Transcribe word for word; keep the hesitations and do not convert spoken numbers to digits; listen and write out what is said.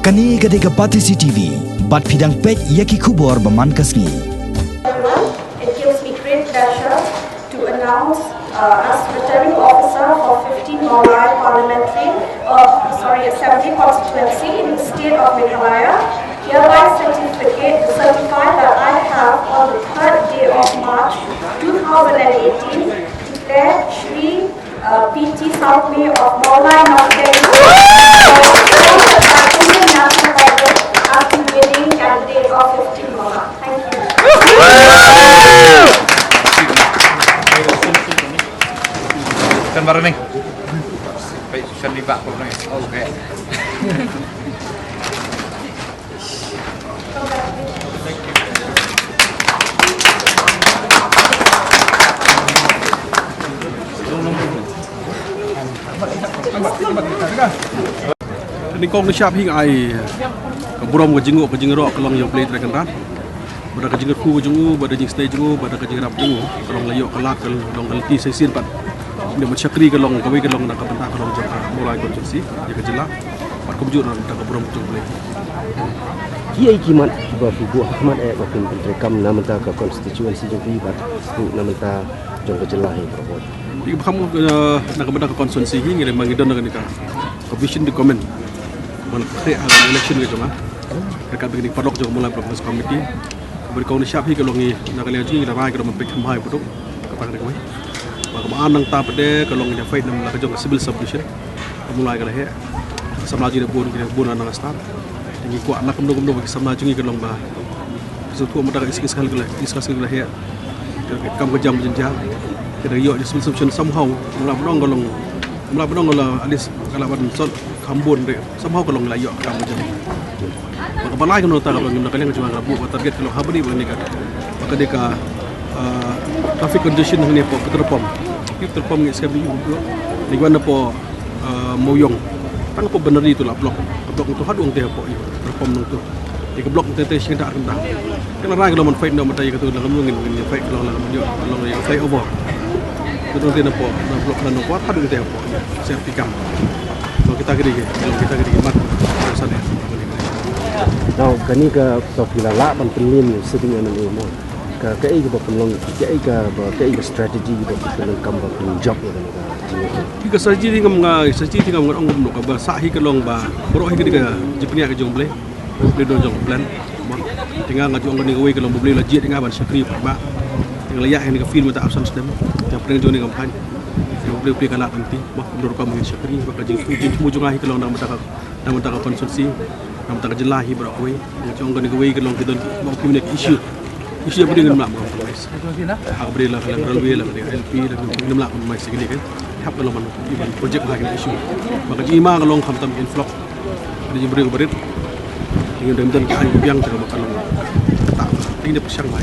Kane ka dei ka Batesi T V, bad phi dang peit ïa ki khubor ba man ka sngi. Everyone, it gives me great pleasure to announce, uh, as returning officer for fifteen Mawlai Parliamentary, uh, sorry, Assembly Constituency in the state of Meghalaya, hereby certificate, certify that I have, on the third day of March two thousand and eighteen, declared Shri, uh, P T Salkme of Mawlai Nongpeng, appointed by Indian National Congress as the winning candidate of fifteen Mawlai. Thank you. Kan barani. Baik, kan di bak ko ni. Oh, okay. Nyngkong nyngshap hi nga ai ka burom, ka jingïoh, ka jingïaroh ka long ïa U Blei Trai Kynrad. Bad da ka jingkyrkhu ka jong u, bad da ka jingsnei jong u, bad da ka jingïarap jong u, ka long la ïoh ka lad ka long ka lynti sa shisien pat. Ïa ban shakri ka long kawei ka long na ka bynta ka long jong ka Mawlai constituency, ïa ka jylla. Bad kumjuh na ka bynta ka burom jong U Blei. Ki ei ki mat kiba phi buh ha khmat eh ba phin pyntreikam na bynta ka constituency jong phi bad ruh na bynta jong ka jylla hi baroh? Ïa ba kham, eh, na ka bynta ka constituency hi ngi la, ma ngi don na kane ka, ka vision document ban khreh ha ka election ka jong nga. Ka kat ba kine ki paralok jong ka Mawlai Block Committee. Kaba nyngkong nyngshap hi ka long ngi na ka liang jong ngi la rai ka long ban peit kham bha ïa u baduk. Kata ka dei kawei. Ba kaba ar nangta pat de ka long ngi da fight na la ka jong ka civil sub-division. Ka Mawlai ka la heh. Samla jong ngi da bun, ki da bun na nga stad. Te ngi kwah na kumno kumno ba ki samla jong ngi ka long ba ki sngewthuh mynta ka iskasal ka la, iskasal ka la heh. Ka kam ka jam jynjar. Ki da ïoh civil sub-division somehow. Mla ba dang ka long, mla ba dang ka la at least ka la ban sot kham bun de. Somehow ka long la ïoh ka kam ka jam. Ba kaba lai kumno ta ka long na ka liang ka jong nga ka la buh ka target ka long ha ba dei ba kane ka, ba ka dei ka, ah, traffic congestion hangne hapoh Petrol Pump. Petrol Pump ngi skhem ngi wan hapoh, ah, Mawiong. Tang hapoh Banari tu la block. Ka block tu haduh te hapoh Petrol Pump nangtu. Ïa ka block te te shisien da ar kynta. Ka la rai ka long ban fight na mynta ïa katu la ka mung ngin, ngin fight ka long la ka mung ïoh ka long ïa ka flyover. Katu te na hapoh na block na nongkwar haduh te hapoh. Safety cam. Long kita ki dei ki, long kita ki dei ki mat. Sa ne. Now kane ka, ka phi la lah ban pynlong sitting M L A mo. Ka, kaei kaba pynlong, kaei kaba, kaei ka strategy kaba phi pynlong kam ba pynjop ïa kane ka jingïakhun? Ka strategy te ngam nga, strategy te ngam nga ong kumno, kaba sah hi ka long ba baroh hi ka dei ka jingpynïaid ka jong U Blei. U Blei don jong ka plan. Te nga nga ju ong kane kawei ka long ba U Blei u la jied ïa nga ban shakri pat ba. Te nga la ïaid ha kane ka field mynta arphew san snem. Te hapdeng jong kane ka campaign, te U Blei u plie ka lad lynti. Ba kumno rukom ngin shakri ba ka jingthmu, jingthmu jong nga hi ka long na ka bynta ka, na ka bynta ka constituency, na ka bynta ka jylla hi baroh kawei. Nga ju ong kane kawei ka long ki don ba ki mane ki issue. Issue ba dei ngim lah ban compromise. Ha kaba dei la ka long railway, la ka dei I L P, la ka dei ngim lah compromise ïa kine ki. Hap ka long ban, ban project ha kine issue. Ba ka jingma ka long khamtam influx. Ka dei jingbriew ba rit. Ngim dei don ki aiñ biang te ka ba ka long. Ta, te ngin pyrshang ba.